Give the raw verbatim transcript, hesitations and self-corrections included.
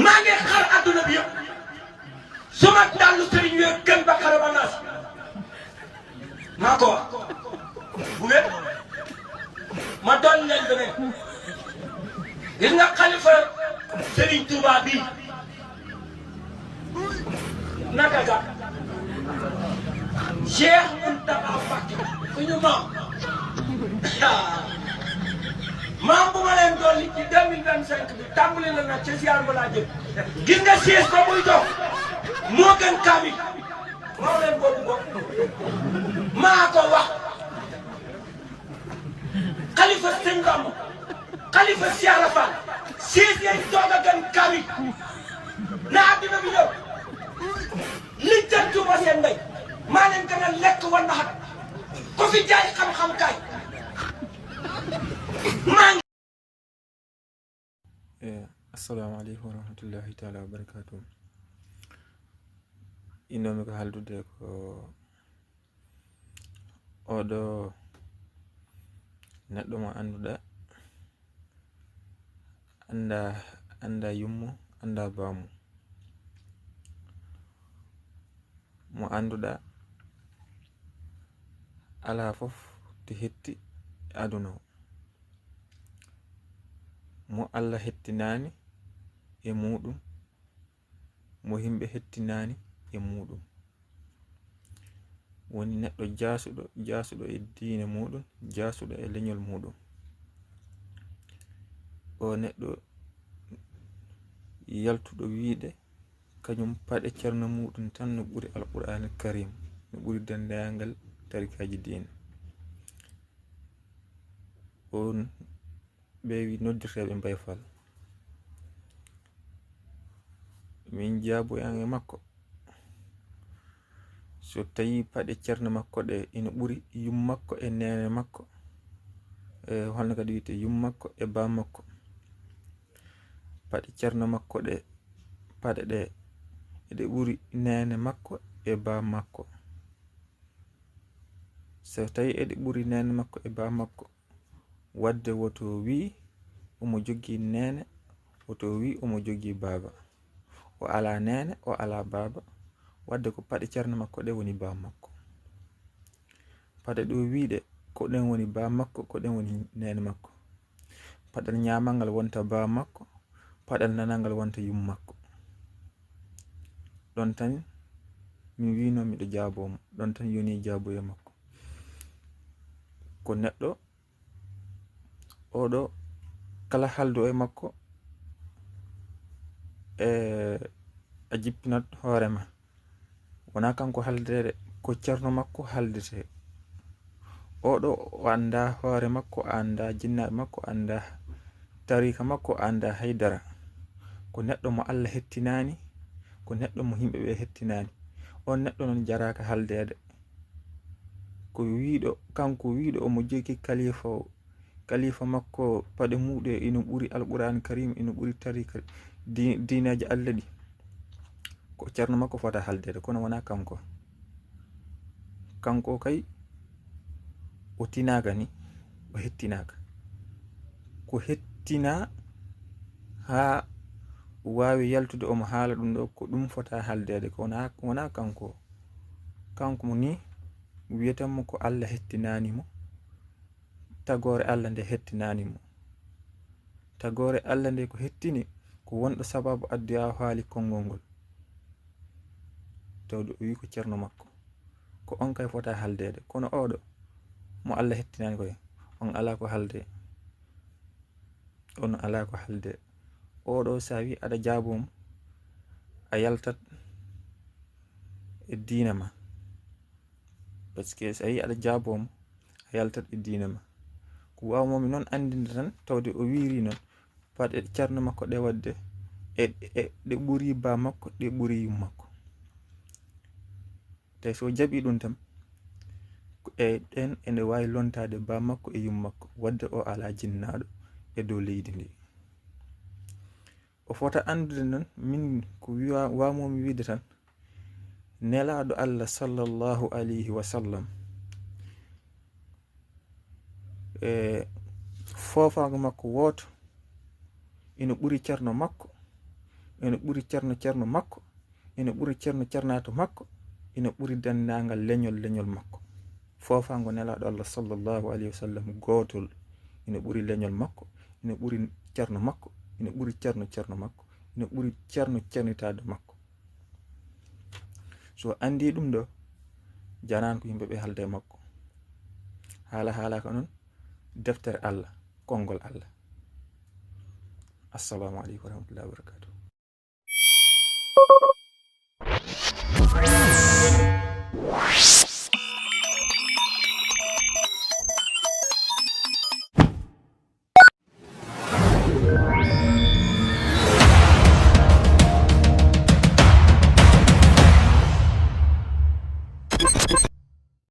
Maa ngi xar adduna bi yëpp. Suma dallu sëriñ yooyu gën ba xaraba naas. Maa ko wax. Bu wér. Ma doon leen beneen. Gis nga xalifa Sëriñ Tuubaa bi. Naka ga. Cheikh Mountakha Mbacké. Suñu maam. Maam bu ma leen dolli ci deux mille vingt-cinq bi, tàmbali la nag ca ziar ba laa jëm. Gis nga siis ba muy dox. Moo gën kaamil. Moo leen boobu bopp. Maa ko wax. Xalifa Sëñ Bamba. Xalifa Cheikh Rafa. Siis yañ toog a gën kaamil. Na àdduna bi ñëw. Lijjantuma seen ndey. Maa leen gën a lekk wala xat. Ku fi jaay xam-xam kaay. Maa ngi. Eh, assalamu aleykum wa rahmatullahi taala wa barakatuh. Innomi ko haaldude ko oɗo neɗɗo mo annduɗa, annda, annda yummo, annda bammo. Mo annduɗa, alaa fof to hetti aduna o. Mo Allah hettinani e muɗum, mo yimɓe hettinani e muɗum. Woni neɗɗo jaasuɗo, jaasuɗo e diine muɗum, jaasuɗo e leñol muɗum. O neɗɗo yaltuɗo wiide kañum paɗe Ceerno muɗum tan no ɓuri Alqur'aanil Karim, no ɓuri denndaangal tarikaaji diine. On ɓe wi noddirteeɓe Baay Faal. Min jaaboyan e makko. So tawi paɗe Ceerno makko ɗe ina ɓuri yum makko e neene makko, e holno kadi wiyte, yum makko e baam makko. Paɗe Ceerno makko ɗe, paɗe ɗe, eɗe ɓuri neene makko e baam makko. So tawi eɗe ɓuri neene makko e baam makko, wadde woto wi omo jogii neene, woto wi omo jogii baaba. O alaa neene, o alaa baaba, wadde ko paɗe Ceerno makko ɗe woni baam makko. Paɗe ɗo wiide ko ɗen woni baam makko, ko ɗen woni neene makko. Paɗal ñaamal ngal wonta baam makko, paɗal nanal ngal wonta yum makko. Ɗon tan min wino miɗo jaaboo mo, ɗon tan yoni jaaboye makko. Ko neɗɗo oɗo kala haaldu e makko, e a jippinat hoore ma. Wonaa kanko haaldeede, ko Ceerno makko haaldetee. Oɗo o anndaa hoore makko, o anndaa jinnaaɓe makko, o anndaa tariika makko, o anndaa hay dara. Ko neɗɗo mo Allah hettinaani, ko neɗɗo mo yimɓe ɓe hettinaani. On neɗɗo noon jaraaka haaldeede. Ko wiiɗo, kanko wiiɗo omo jogii kalifa o, kalifa makko paɗe muuɗe ina ɓuri Alqur'aan Karim, ina ɓuri tariika di-, diineeji Allah ɗi. Ko Ceerno makko fota haaldeede, kono wonaa kanko. Kanko kay o tinaaka ni, o hettinaaka. Ko hettinaa haa waawi yaltude omo haala ɗum ɗo, ko ɗum fota haaldeede, ko wonaa, wonaa kanko. Kanko mo ni wiyeten mo ko Allah hettinaani mo. Tagoore Allah nde hettinaani mo. Tagoore Allah nde ko hettini, ko wonɗo sababu addi a haali konngol ngol. Tawde o wi ko Ceerno makko. Ko on kay fota haaldeede. Kono oɗo mo Allah hettinaani koy, on alaa ko haalde. On alaa ko haalde. Oɗo so a wi aɗa jaaboo mo, a yaltat e diina ma. Parce que so a wi aɗa jaaboo mo, a yaltat e diina ma. Ko waawmomi noon anndinde tan, tawde o wiiri noon, paɗe Ceerno makko ɗe wadde e, e, ɗe ɓuri ba makko, ɗe ɓuri yum makko. Tawi so o jaɓi ɗum tan, ko e ɗen ene waawi lontaade ba makko e yum makko, wadde o alaa jinnaaɗo e dow leydi ndi. O fota anndude noon, min ko wiwa-, waawmomi wiide tan, Nelaaɗo Allah sallallahu alayhi wa sallam, e foofaango makko wooto, ina ɓuri Ceerno makko, ene ɓuri ceerno ceerno makko, ene ɓuri ceerno ceernaato makko, ene ɓuri denndaangal leñol leñol makko. Foofaango Nelaaɗo Allah sallallahu alayhi wa sallam gootol ene ɓuri leñol makko, ene ɓuri ceerno makko, ene ɓuri ceerno ceerno makko, ene ɓuri ceerno ceernitaade makko. So anndi ɗum ɗo, janaan ko yimɓe ɓe haalda e makko. Haala haalaaka noon, deftere Allah, konngol Allah. Assalamu aleykum wa rahmatullahi wa barakatuh.